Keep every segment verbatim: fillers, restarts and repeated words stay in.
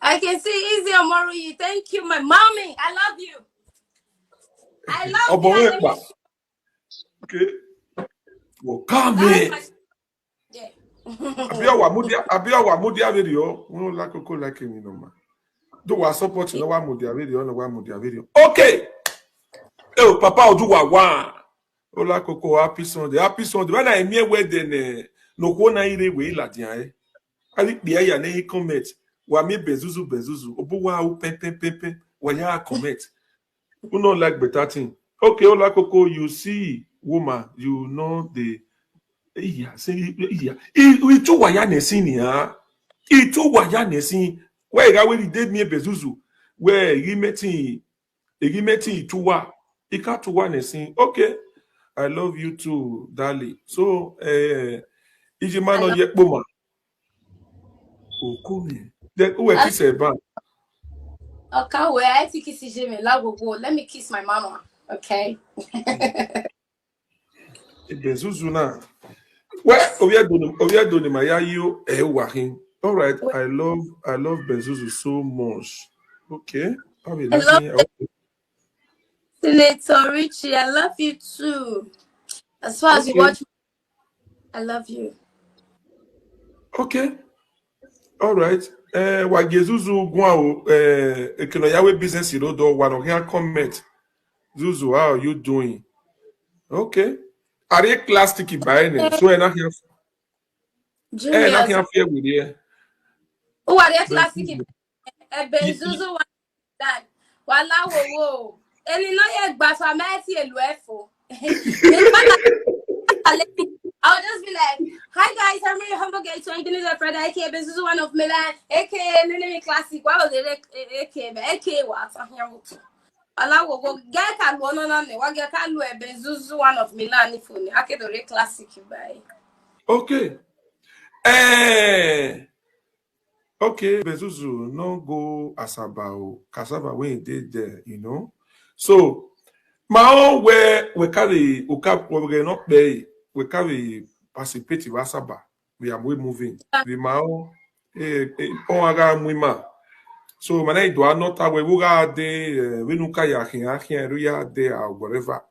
I can see Easy Omoruyi. Thank you, my mommy. I love you. I love you. Obowepa. Okay. Well, come here. Abi awa mudia, abi awa mudia video. We don't like Oko like him, you know, man. Do wa support, you know, wa mudia video, no wa mudia video. Okay. Oh, Papa Oduwa one. Ola Koko, happy Sunday. Happy Sunday. When I near wedding, eh, no go na ire we la dia, eh. Ali pia ya ne comment. Wa mi Bezuzu, Bezuzu. Obu wa u pen, pen, pen, pen. Wa ya comment. Who not like better thing? Okay, Ola Koko, you see, woman, you know the. Yeah, see, yeah. Itu wa ya ne sin ya. Itu wa ya ne sin. Where I really did me Bezuzu. Where he met him. He met him itu wa. He can't to one sin. Okay. I love you too, darling. So, eh, Ijima no yet boma. Okumi. Then who will kiss her back? Okay, where I think it's Ijima. Let me kiss my mama. Okay. Bezuzu na. Well, Oviadoni, Oviadoni Mayayo, eh, Wahin. All right, I love, I love Bezuzu so much. Okay. Have a I love Senator Richie, I love you too. As far as you watch, I love you. Okay. All right. Eh, wa Bezuzu gwa o, eh, ekino yawe business irodo wa no here comment. Zuzu, how are you doing? Okay. Are you plastic by any? So enough here. Eh, not here fair with you. Who are you plastic? Bezuzu one. Wala wo wo. Eni no ye gba so ameti elu efo. I'll just be like, "Hi guys, I'm your humble guest. So I'm Denise Fred, A K A Bezuzu one of Milan, A K A Nini Classic." What was it? A K A, A K A what? Wala wo wo. Get a go no no ne. Wa get a lu Bezuzu one of Milan if only. I can do classic by. Okay. Eh. Okay, Bezuzu, no go Asaba o, cassava wey dey there, you know. So, my own where we carry, we carry, we not pay, we carry participate in Asaba. We are we moving. We my own, eh, eh, on aga mwima. So, mana idwa not awe, we ga de, eh, we nuka ya hin, ahin, ruya de, or whatever.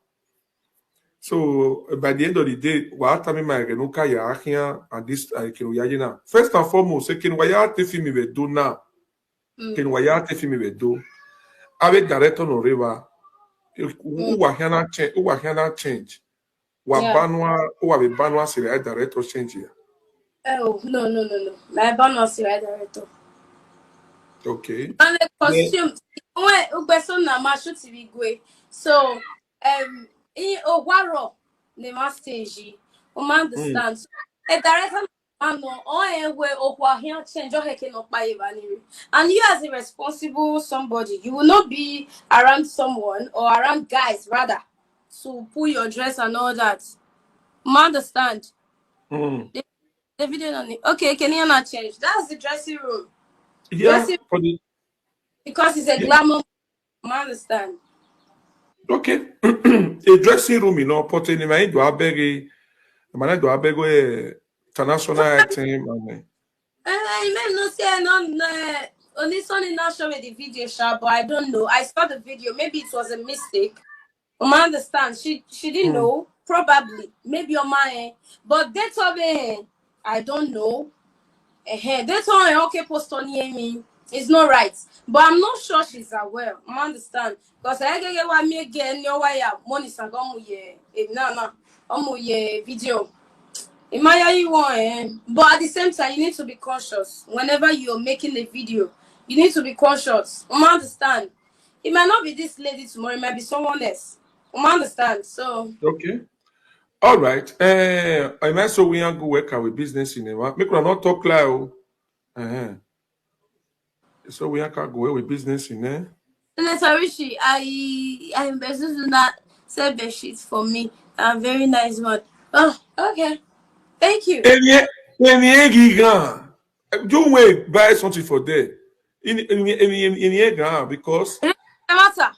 So by the end of the day, wa ata mi ma renuka ya ahin and this, uh, kinu ya na. First and foremost, say kinu wa ya te fi mi we do na. Kinu wa ya te fi mi we do. Ave director no reva. U wa hana change. U wa hana change. Wa banwa, u wa be banwa si director change ya. Oh, no, no, no, no. My banwa si director. Okay. And the costume. When Ugbeson na ma shoot we go. So, um, in Owaro, the ma stage. You understand? A director, I know, oh, and we Okwa here change your head no by. And you, as a responsible somebody, you will not be around someone or around guys rather to pull your dress and all that. You understand? Mm. The video on it. Okay, can you not change? That's the dressing room. Yeah, dressing room. For the... Because it's a glamour. I understand. Okay. A dressing room, you know, but in my do a beg, my do a beg international item. I may not say no, no. Only Sonny now show me the video, sha, but I don't know. I saw the video. Maybe it was a mistake. I understand. She she didn't know. Probably. Maybe on my end. But they told me, I don't know. Uh-huh. They told me, okay, post on me. It's not right. But I'm not sure she's aware. I understand. Because I get what me again, your wire, money, sangomu, yeah. No, no. Omu, yeah, video. Imaya, you want, eh? But at the same time, you need to be conscious. Whenever you're making a video, you need to be conscious. I understand. It might not be this lady tomorrow, it might be someone else. I understand. So okay. All right. Eh, I might so we go work our business in a while. Make we not talk loud. Uh-huh. So we can go with business in there. Senator Richie, I I am Bezuzu na sell bedsheets for me. A very nice one. Oh, okay. Thank you. Any any giga. Do we buy something for there? In in in in in, in because Temata.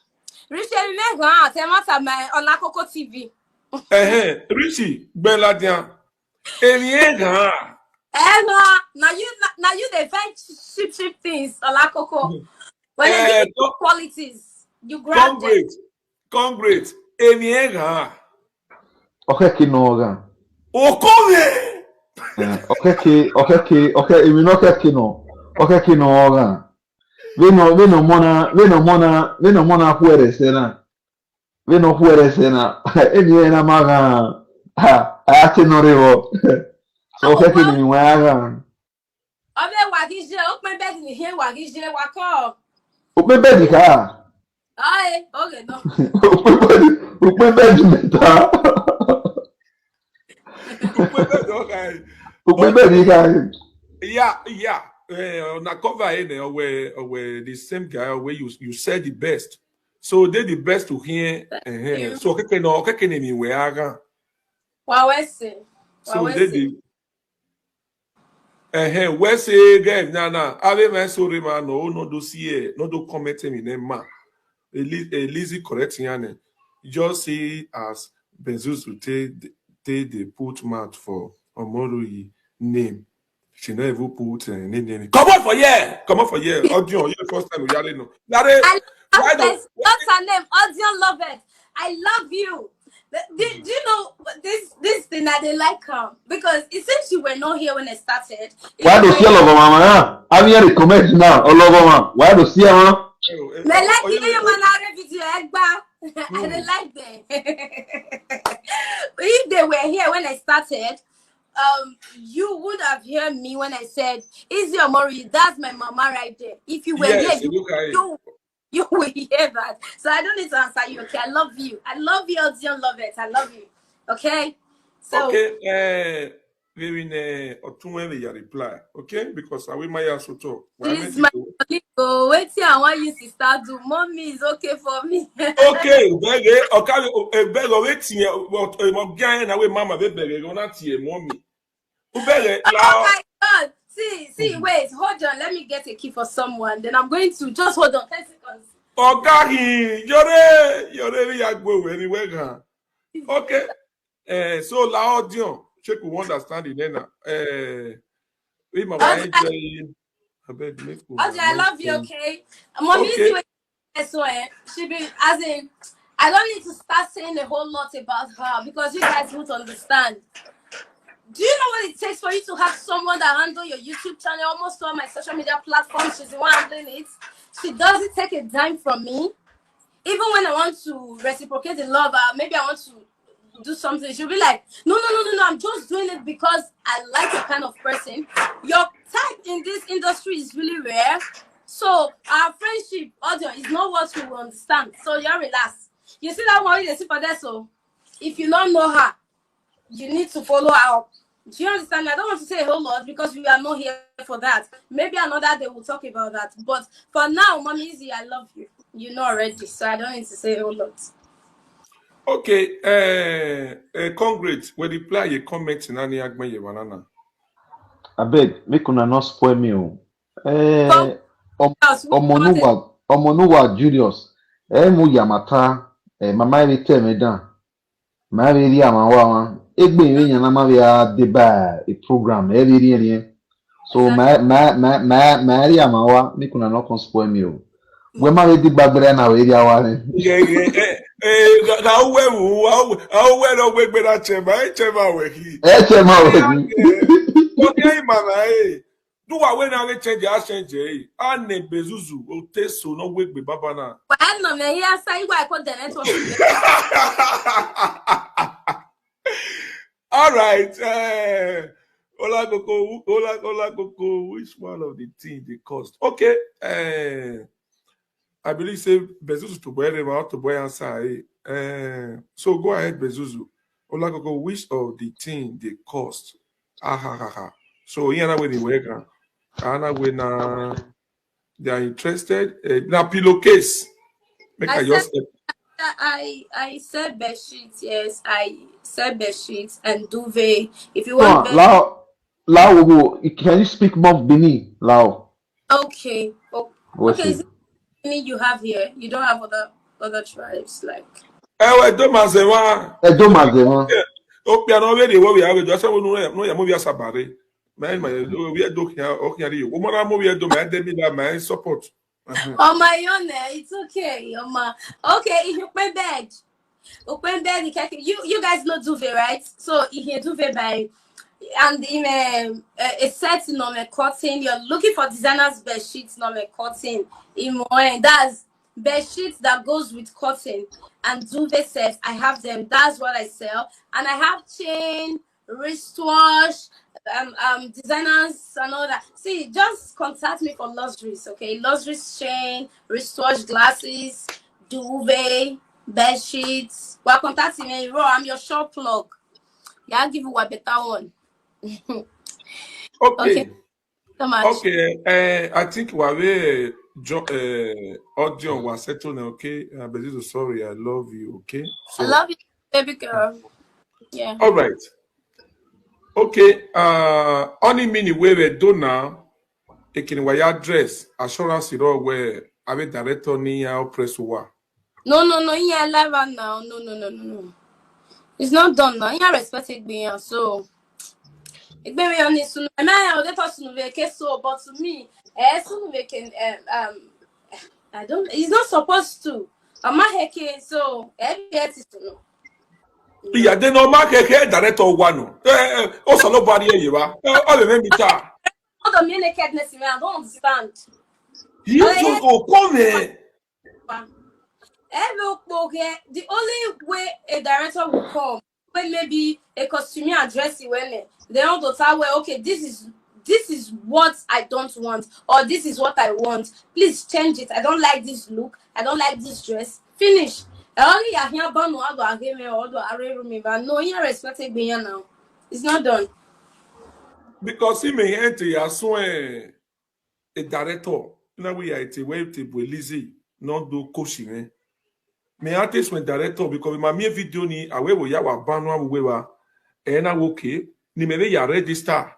Richie, any giga. Temata, my Olakoko T V. Eh, Richie, Beladian. Any giga. Eh, no, now you, now you dey find cheap, cheap things, Olakoko. When Eh, you give qualities, you grab them. Congrats, congrats. Emi ega. Okeke no ogan. Okove. Eh, Okeke, Okeke, Okeke, emi no Okeke no. Okeke no ogan. We no, we no mona, we no mona, we no mona puere sena. We no puere sena. Emi ena maga. Ha, ati no rewo. So Okeke ni mi wa ga. Obe wagije, open bed ni here wagije, wako. Open bed ka. Aye, okay, no. Open bed, open bed meta. Okove, okay. Open bed ka. Yeah, yeah. Eh, na cover in there where, where the same guy where you, you said the best. So they the best to hear. Eh, eh. So Okeke no, Okeke ni mi we aga. Wa wese. So they the eh, eh, we say guys, na na. Ave my sorry man, no, no do see, no do comment me name man. Elizi correct yane. Just see as Bezuzu take, take the put mouth for Omoroyi name. She no even put uh, name name. Come on for here. Come on for here. Audio, you the first time we yare no. Yare, I why love don't this. What's her name? Audio love it. I love you. Do, do you know this, this thing that they like her? Because it seems you were not here when I started. Why do see all of them, man? I'm here to comment now. All of them. Why do see, man? Me like you, man. I video. Egba. I dey like them. If they were here when I started, um, you would have heard me when I said, "Easy Omori, that's my mama right there." If you were Yes, here, you, you look at it. you, you will hear that. So I don't need to answer you. Okay, I love you. I love you, Audio love it. I love you. Okay. So Okay, uh, we will uh, or two when we reply, okay? Because I will my answer too. Well, I please, mean, my colleague, oh, wait here. I want you to start do. Mommy is okay for me. Okay, very okay. Very wait here. What? Um, again, I will mama be bere go na tie mommy. Ubere Oh la. My God. See, see, wait, hold on. Let me get a key for someone. Then I'm going to just hold on ten seconds. Oga hi yore yore ri agbo we ni we gan. Okay. Eh, so la audio, check we understand the name. Eh, we my Audio, wife say, I beg make we Audio, I love you, understand. Okay? Mommy, Okay. See, so eh, she be as in. I don't need to start saying a whole lot about her because you guys won't understand. Do you know what it takes for you to have someone that handle your YouTube channel, almost all my social media platforms? She's the one handling it. She doesn't take a dime from me. Even when I want to reciprocate the love, uh, maybe I want to do something, she'll be like, "No, no, no, no, no. I'm just doing it because I like your kind of person. Your type in this industry is really rare. So our friendship, Audio, is not what you will understand. So you're relaxed." You see that one you see for there, so if you don't know her, you need to follow her up. Do you understand? I don't want to say a whole lot because we are not here for that. Maybe another day we'll talk about that. But for now, Mommy Easy, I love you. You know already, so I don't need to say a whole lot. Okay, uh, uh, congrats. We reply a comment in any agma ye banana. I beg, make una not spoil me. Oh. Eh, Yes, we Omonuwa, Omonuwa Julius. Eh, mu yamata. Eh, mama every time me down. Ma every year ma wa wa. Egbe me yana ma we a deba a program every year. So ma ma ma ma ma every year ma wa. Make una not come spoil me. Oh. We ma we di bagbere na we area wa ni. Yeah, yeah, eh, eh, ga ga we wu, wa we, wa we no we gbe na chema, eh, chema we hi. Eh, chema we. Okay, man, eh. Do wa we na we change, a change, eh. A ne Bezuzu, o te so no we gbe baba na. Well, no, me here say why I call the network. All right. Uh, Ola Koko, Ola, Ola Koko, which one of the things they cost? Okay. Uh, I believe say Bezuzu to boy, to boy answer. Eh? Uh, so go ahead, Bezuzu. Ola Koko, which of the thing they cost? Ah ha ha ha. So here na where they work. Ana we na they are interested. Uh, na pillowcase. Make I I just I I said bed sheets. Yes, I said bed sheets and duvet. If you Come want on, bed, Lao, Lao, can you speak more Benin? Lao. Okay. Oh, What's okay. it? Is it any you have here? You don't have other other tribes like. Ewe do mazewa. Edo Mazewa. Okpia no we dey wo we have just we no no ya mo bi asabare. My, my, we are doing here, okay, you. Woman, I'm over here, do my, dem that my support. Uh-huh. On my own, eh, it's okay. On my, okay, if you pay bed, you pay bed, you can, you, you guys know duvet, right? So if you duvet by, and in a, a, a set in on a cotton, you're looking for designers bed sheets on a cotton. In my, that's bed sheets that goes with cotton and duvet sets. I have them. That's what I sell. And I have chain, wristwatch, um, um, designers and all that. See, just contact me for luxuries, okay? Luxuries, chain, wristwatch, glasses, duvet, bed sheets. Well, contact me, bro. I'm your shop plug. Yeah, I'll give you a better one. Okay. Okay. So much. Okay, uh, I think we have a jo- uh, audio was settled, okay? Uh, but this is sorry, I love you, okay? So, I love you, baby girl. Yeah. All right. Okay, uh, only mini we we do now. Taking why address assurance it all where I will director ni ya press wa. No, no, no, yeah, live now. No, no, no, no, no. It's not done now. Yeah, respect it being so. It may be on this soon. I mean, I would let us know so, but to me, eh, soon we can, um, um, I don't. It's not supposed to. I'm not heke, so every artist to know. Yeah, they no mark a director one. Eh, eh, also nobody here, you are. Eh, all the men be tar. All the nakedness, man, I don't understand. You just go come here. Every okpoke, the only way a director will come when maybe a costume address it when eh, they don't go tell well, okay, this is this is what I don't want, or this is what I want. Please change it. I don't like this look. I don't like this dress. Finish. I only ya here ban no ado ageme or do are me, but no, you respect it being now. It's not done. Because he may enter your swear a director. You know, we are a way to Belize, not do coaching. Eh? Me artist when director because my mere video ni away we ya wa ban no we wa. And I okay. Ni me ya register.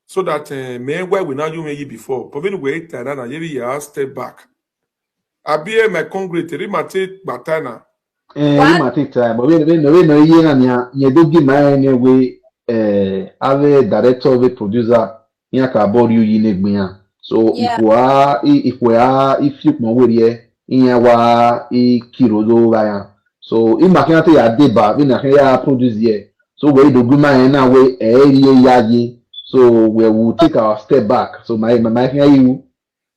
So that uh, me why we now you may before. But when we enter na you ya step back. I be my congratulate Rimate Batana. Eh, Rimate try, but we we no we no ye na nya ye do give my anyway. Eh, ave director, ave producer, ya ka body you yine gbin ya. So Yeah. If we are if we are if you mo we ye, in ya wa I kiro do ba ya. So in ma kan te ya deba, we na kan ya produce ye. So we do good man na we eh ye ya ye. So we will take our step back. So my my my you.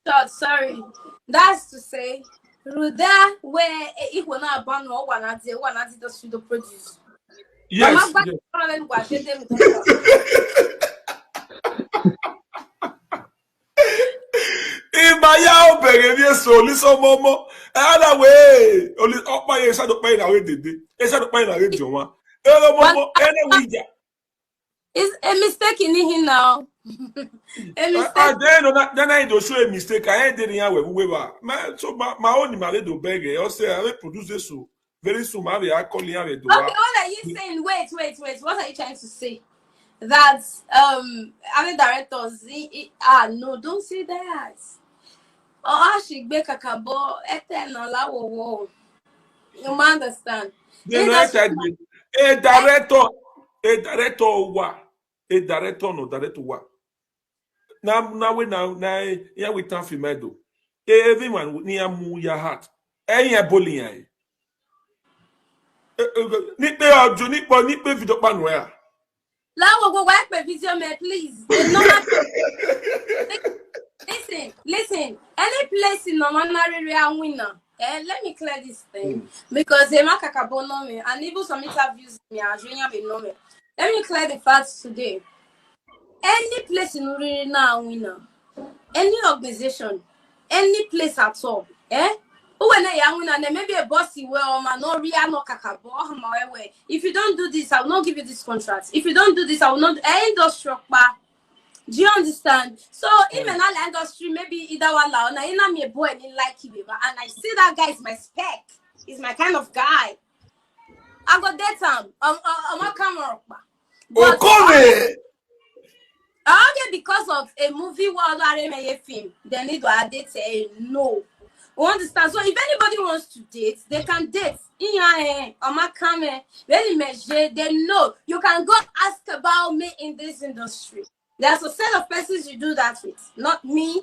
God, sorry. That's to say, Ruda, where if we're not born or one at the one at the studio produce. Yes. Mama, Yes. Problem, what they them. Ìgbà yá ó bẹ̀rẹ̀ ní èso olùsọ́mọ́mọ́. Another way, only up my head, shadow pain away dede. Shadow pain away jọ̀wọ́n. Ẹ̀rọ mọ́mọ́, ẹ̀rọ wíjà. It's a mistake in here now. A mistake. And then, then I do show a mistake. I ain't did it. We were. My, so my, my own, my little beg. I say I will produce this so very soon. My, I call you. I will do Okay, what are you saying? Wait, wait, wait. What are you trying to say? That um other directors, he, he, ah no, don't say that. Oh, I should be kakabo, eternal, wo. You might understand. You know, I tell you, a director, a director wa, a director no director wa. Now, now we now now here we turn film do. Everyone near mu your heart. Any bowling eh. Nipe ojo nipe nipe video panu ya. Láwọn gbogbo ẹ pè video me, please. They know how to- listen, listen. Any place in Normanariri I win now. Eh, let me clear this thing. Because they make a me, and even some interviews me, I join me know me. Let me clear the facts today. Any place in Uriri now I win now. Any organization, any place at all. Eh? Who when I win and maybe a bossy well man no real no kakabo. If you don't do this, I will not give you this contract. If you don't do this, I will not end us struck back. Do you understand? So even all industry, maybe either one la na ina me boy ni like him, and I see that guy is my spec, is my kind of guy. I go date him. Um, uh, I'm a camera. But Okome. Okay, because of a movie world or a film, they need to date say no. You understand? So if anybody wants to date, they can date. In your hand, on my camera, really measure, they know. You can go ask about me in this industry. There are some set of persons you do that with, not me.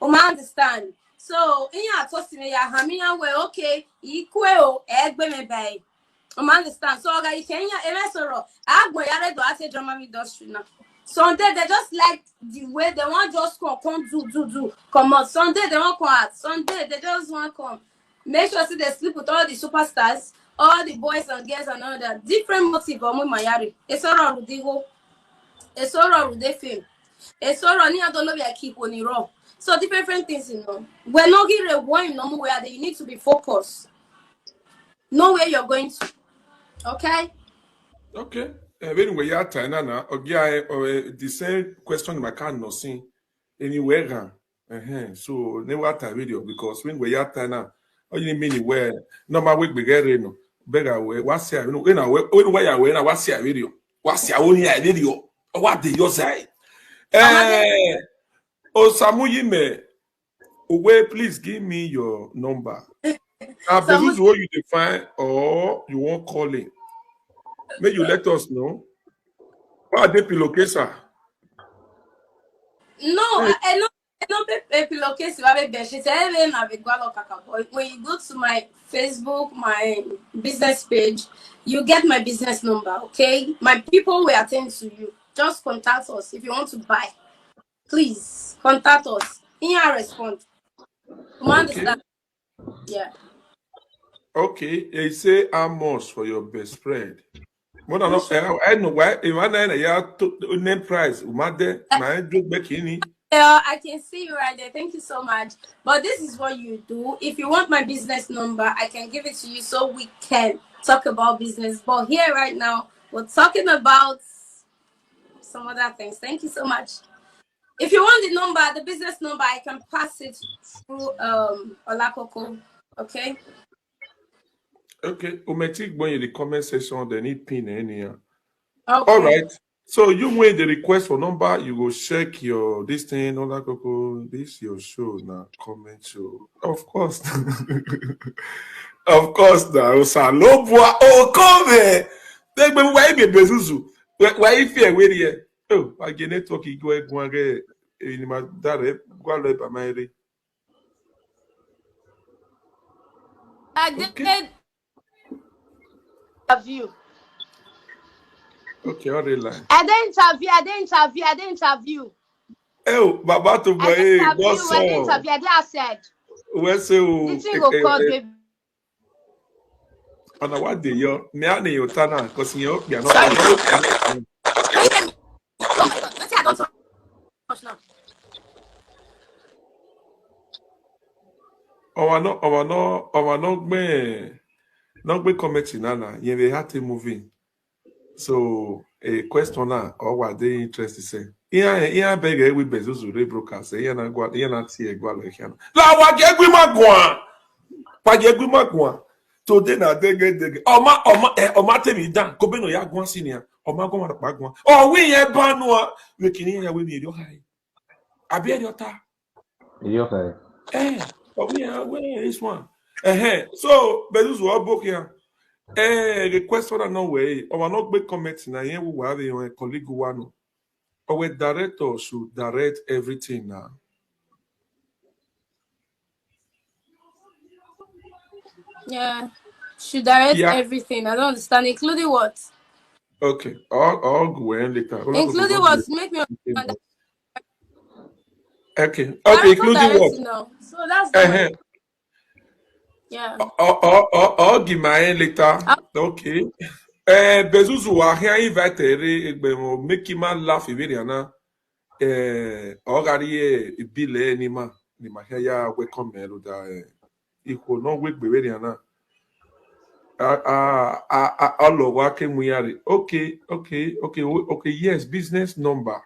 Uma understand. So in your toasting, ya hamiya we okay, ikwe o egbe me by. Uma understand. So oga, you can hear eme soro. Agbo yare do ate drama industry now. Sunday they just like the way they want just come come do do do come out. Sunday they want come out. Sunday they just want come. Make sure say they sleep with all the superstars, all the boys and girls and all that. Different motive or mayari. It's all wrong with the whole. It's all wrong with the film. It's all wrong. Ni adolo we keep on the wrong. So different, different things, you know. We're not getting a wine no more where you need to be focused. Know where you're going to. Okay? Okay. Eh, anyway, yeah, China now. Okay, I, uh, the same question I can't not see anywhere. Uh-huh. So never time video because when we are China, all you mean where no my week be getting no. Beggar we what's here? You know, you know, when where you where now what's here video? What's your own here video? What the your side? Eh, Osamu Yime, Uwe, please give me your number. Now, Samu- Bezuzu, what you define or you won't call in? May you let us know. What are they pillowcase? No, I, I know. I know pe- pe- pillowcase wa be bed sheet. I don't have a gualo kaka, but when you go to my Facebook, my business page, you get my business number, okay? My people will attend to you. Just contact us if you want to buy. Please contact us. In your response. Come on, Okay. Understand? Yeah. Okay, they say how much for your best friend. What I know, I, I know why. If I know ya to name price, umade, my drink back in. Yeah, I can see you right there. Thank you so much. But this is what you do. If you want my business number, I can give it to you so we can talk about business. But here right now, we're talking about some other things. Thank you so much. If you want the number, the business number, I can pass it through um Olakoko. Okay. Okay, Umetik when in the comment section, they need pin anyhow. Okay. All right. So you win the request for number, you go check your this thing, all that coco, this your show now, comment show. Of course. Of course now. Osalobua, oh, come here. Take me why be Bezuzu. Why, why you fear where here? Oh, I get network, you go, go, go, in my dare, go, go, go, go, I Okay. did interview. Okay, all the line. I did interview. I did interview. I did interview. Oh, Baba to I did boy, interview. what's I did up? Interview. I did accept. Where's you? The thing go call, baby. And what day you? Me and you, Tana, because you, you are not. Sorry. Can you hear me? Wetin I don touch now? Our no, our no, our no gbe, no gbe comment in Nana. You they had to moving. So a question now, or what they interested say. Yeah, yeah, beg we Bezuzu re broker say yeah na go, yeah na tie go like yeah. La wa ge gwi ma gwa. Pa ge gwi ma gwa. Today na dege dege. Oma, oma, eh, oma te mi dan. Ko be no ya gwa senior. Oma go ma pa gwa. Oh, we ye ba no. We kini ya we mi do high. Abi e do ta. You're okay. Eh, but we are where is one. Eh, eh. So Bezuzu wa book here. Eh, the question I know way. Our not big comment na here we have a colleague one. Our director should direct everything now. Yeah. Should direct Yeah. Everything. I don't understand, including what? Okay. I'll, I'll go in later. I'll go Including go what? later. Make me understand. Okay. I Okay, don't including direct what? Now. So that's Uh good. -huh. Yeah. Or, or, or, or give my later. Ah. Okay. Eh, Bezuzu wa here invite re egbe mo make him laugh Iberiana. Eh, ogari e bile ni ma ni ma here ya welcome me lo da eh. Iko no we gbe Iberiana. Ah ah ah ah olo wa ke mu yare. Okay, okay, okay, o- okay. Yes, business number.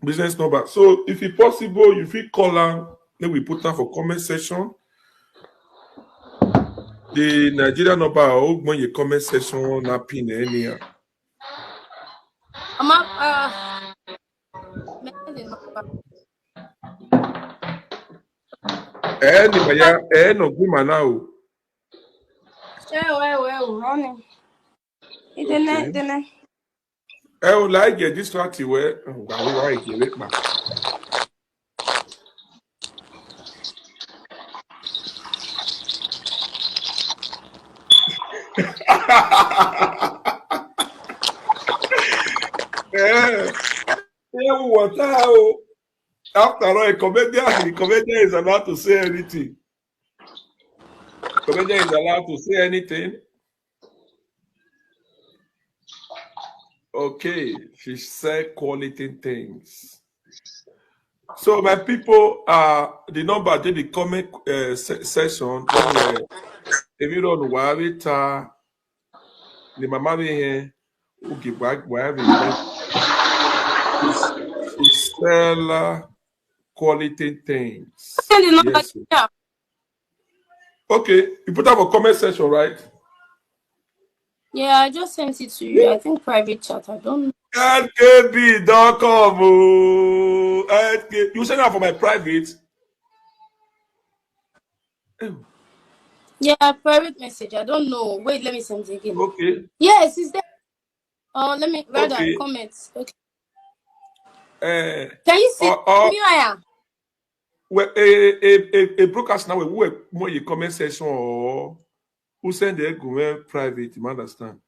Business number. So if it's possible, you fit call am. Then we put am for comment section. The Nigeria number or when you comment section na pin anyhow. I'm up. Uh, message number. Eh, ni maya, eh, no good man now. Ṣé ẹ wẹ́ wẹ́ o, honey? Ìdílé Okay. ìdílé. Ẹ ò láì jẹ́ distract wẹ́. Ǹgbà wíwá ìjẹ́wé pa. Eh, eh, water o. After all, a comedian, a comedian is allowed to say anything. Comedian is allowed to say anything. Okay, she said quality things. So my people, uh, the number dey the comment uh, se- section. Don't worry. If you don't worry, ta the mama be here. Okay, why why have you? She sell uh, quality things. Send the number Yes. Here. Okay, you put up a comment section, right? Yeah, I just sent it to you. I think private chat. I don't know. L K B dot com. Oh. L K, you send that for my private. Oh, Yeah, private message. I don't know. Wait, let me send it again. okay, Yes, it's there. Oh, let me rather okay. Comments. Okay. Uh, Can you see or, or me? I am. Well, a, a, a, a broadcast now who more you comment section or who send the go where private, you understand?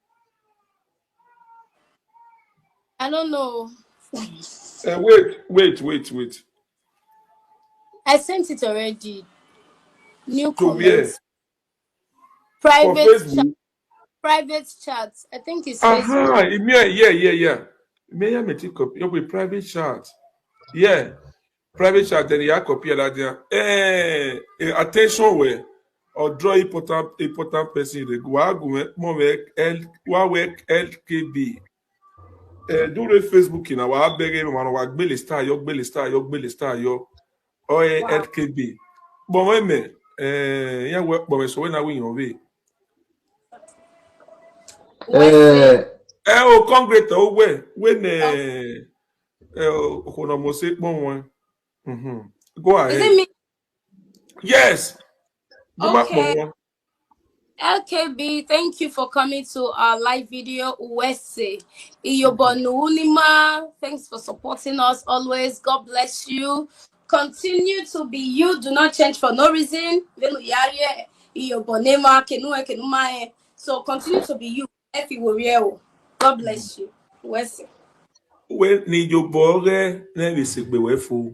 I don't know. Uh, wait, wait, wait, wait. I sent it already. New To where? Comments. Private chat. Facebook. Private chat. I think it's Aha, Facebook. Ime- yeah, yeah, yeah, yeah. Ime ya meti copy. Your private chat. Yeah. Private chat, then you copy that there. Eh, eh, attention where or draw important important person. They go, wa go, eh, mo we L, wa we L K B. Eh, do the Facebook in our beg him, man, wa gbele star, yo, gbele star, yo, gbele star, yo. Oh, eh, Wow. L K B. But when me, eh, yeah, we, but so when are we on way? Where's it? Eh, Eh, oh, congratulate, oh, where, when, Oh, eh, eh, oh, oh, no, mo say, bon, one. Mm-hmm. Go is it ahead. Me? Yes. Go back, Okay. Bon, one. L K B, thank you for coming to our live video. Uwese, Iyobonu Unima, thanks for supporting us always. God bless you. Continue to be you. Do not change for no reason. Venu Yarie, Iyobonema, Kenue, Kenumae. So continue to be you. Efi Worieo. God bless you. Uwese. When ni yo bore, ne we se gbe we fo.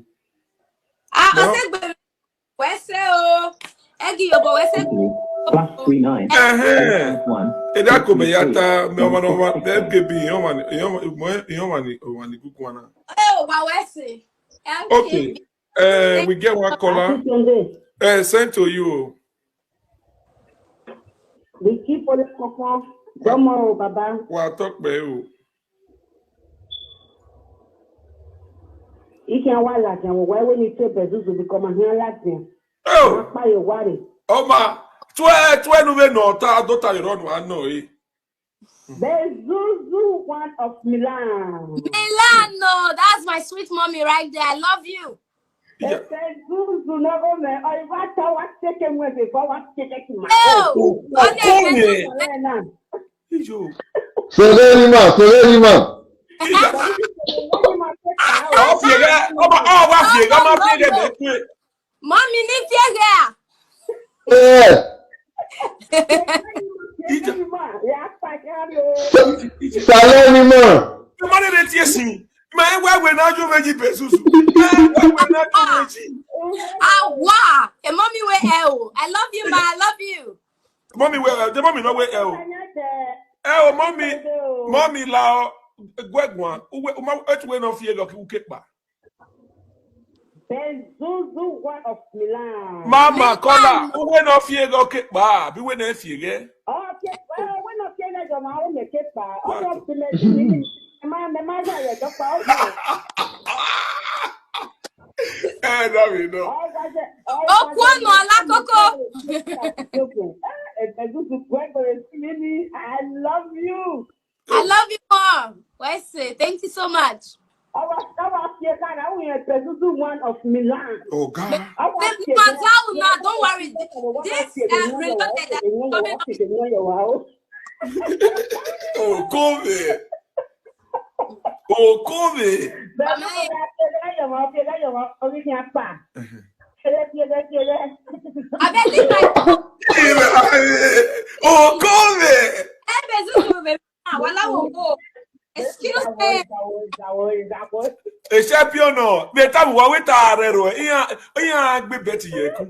Ah, No. Osegbe Wese o. Egi Yobo Wese. Plus three nine. Eh, One. eh. E da ko me yata, me o ma no ma, me L K B, yo man, yo man, yo man, yo man, oh, man, good one. Oh, wa Wese. Okay. L K B. Uh, we get one caller. Happy Sunday. Uh, sent to you. The key for the coco. Domo, Baba. Wa talk be you. Ike wa la jan wa we ni te bezuzu bi koma hin la jan. Oh, Pa ye wari. oh ma. Twe, twe nu we no ta do ta you run one no eh. Bezuzu, one of Milan. Milan, no, that's my sweet mommy right there. I love you. Yeah. Bezuzu na go me. Oi, wa ta wa teke mwe be ba wa teke ki ma. Oh, Oh, okay, oh, Bezuzu. yeah. Ena. Ijo. Serenima, Serenima. Oh, fiega, oh, ma, oh, wa fiega, ma fiega me kwe. Mommy, ni fiega. Eh, Ija. Ya pa ya lo. Ija. Serenima. Mane de tie si. Ma e wa we na jo meji bezuzu. E wa we na jo meji. Ah, wow. A mommy we e o. I love you, ma. I love you. Mommy we, the mommy no we e o. E o mommy, mommy la o. Gwegwan. Uwe, uma etu we no fie lo ki uke pa. Bezuzu, one of Milan. Mama kola, uwe no fie lo ke pa, bi we na fie ge. Okay, well, we no fie na jo ma o me ke pa. O no ti me ti ni. Ma me ma ja ye jo pa o. Eh, no, we no. All that. Okwu ọnụ ala koko. Bezuzu, Gregory, Mimi, I love you. I love you more. Wese, thank you so much. Our, our Africa, we are Bezuzu, one of Milan. Oh God. Our Baby, Mazauna, don't worry. This, uh, reloaded, uh, coming up. Oh, come here. Okove. Bẹ́ẹ̀ni mo bá ṣe lẹ́yìn wọn, ṣe lẹ́yìn wọn, orí ni a pa. Ṣeré, ṣeré, ṣeré. Abeg leave my Okove. Ebe zuzu be ah wala wo go. Excuse me. Ìgbàwọ̀, ìgbàwọ̀, ìgbàwọ̀. Ese pio no. Me tabu wa weta arero. Iya iya gbe beti yeku.